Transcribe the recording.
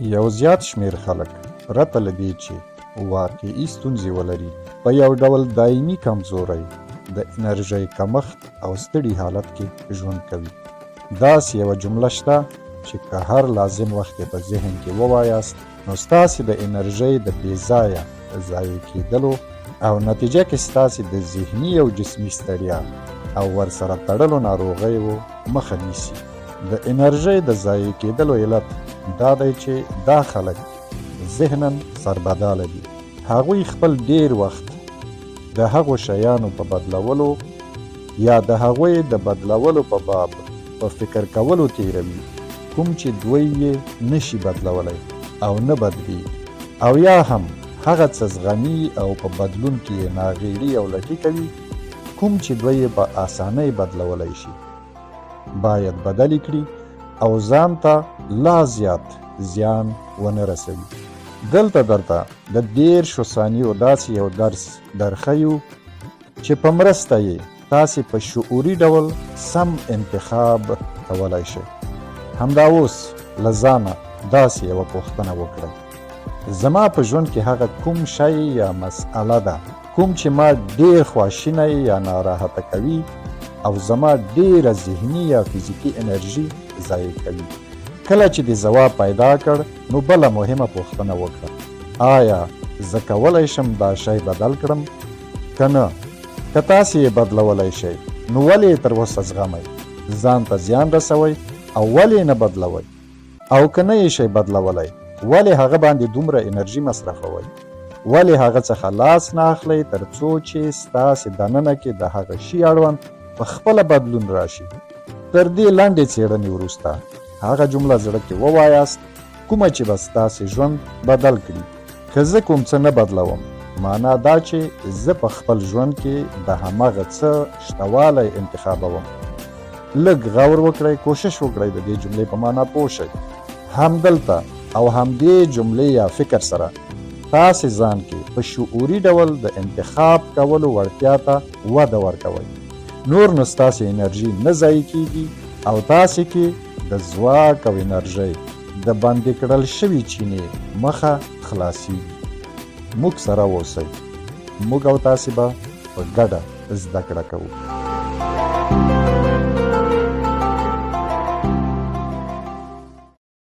یو زیات شمېر خلک پرته له دې چې واقعي ستونزې ولري، په یو ډول دایمي کمزورۍ، د انرژۍ کمښت او ستړي حالت کې ژوند کوي. داسې یوه جمله شته چې که هر لازم وخت یې په ذهن کې ووایاست، نو ستاسې د انرژۍ د بې ځایه ضایع کېدلو او نتیجه کې ستاسې د ذهني او جسمي ستړیا او ورسره تړلو ناروغیو مخه نیسي. د انرژۍ د ضایع کېدلو علت دا دی چې دا خلک ذهنا سربداله دي. هغوی خپل ډېر وخت د هغو شیانو په بدلولو یا د هغوی د بدلولو په باب په فکر کولو تېروي کوم چې دوی یې نه شي بدلولی او نه بدلېږي، او یا هم هغه څه زغمي او په بدلون کې یې ناغېړي او لټي کوي کوم چې دوی یې په اسانۍ بدلولی شي. باید بدل یې کړي او ځان ته لا زیات زیان ونه رسوي. دلته درته د 30 ثانیو داسې یو درس درښیو چې په مرسته یې تاسې په شعوري ډول سم انتخاب کولای شئ. همدا اوس له ځانه داسې یوه پوښتنه وکړئ: زما په ژوند کې هغه کوم شی یا مسئله ده کوم چې ما ډېر خواشینی یا ناراحته کوي او زما ډېره ذهني یا فزیکي انرژي ضایع کوي؟ کله چې دې ځواب پیدا کړ، نو بله مهمه پوښتنه وکړه: آیا زه کولی شم دا شی بدل کړم که نه؟ که تاسې یې بدلولی شئ، نو ولې یې تر اوسه زغمئ، ځان ته زیان رسوئ او ولې یې نه بدلوئ؟ او که نه یې شئ بدلولی، ولې هغه باندې دومره انرژي مصرفوئ؟ ولې هغه څخه لاس نه اخلئ تر څو چې ستاسې دننه کې د هغه شي اړوند په خپله بدلون راشي؟ تر دې لنډې څېړنې وروسته هغه جمله زړه کې ووایاست کومه چې به ستاسې ژوند بدل کړي. که زه کوم څه نه بدلوم، مانا دا چې زه په خپل ژوند کې د هماغه څه شته والی انتخابوم. لږ غور وکړئ، کوشش وکړئ د دې جملې په مانا پوه شئ. همدلته او همدې جملې یا فکر سره تاسې ځان کې په شعوري ډول د انتخاب کولو وړتیا ته وده ورکوئ. نور نو ستاسې انرژي نه ضایع کېږي او تاسې کې د ځواک او انرژۍ د بندې کړل شوې چینې مخه خلاصېږي. موږ سره اوسئ، موږ او تاسې به په ګډه زده کړه کوو.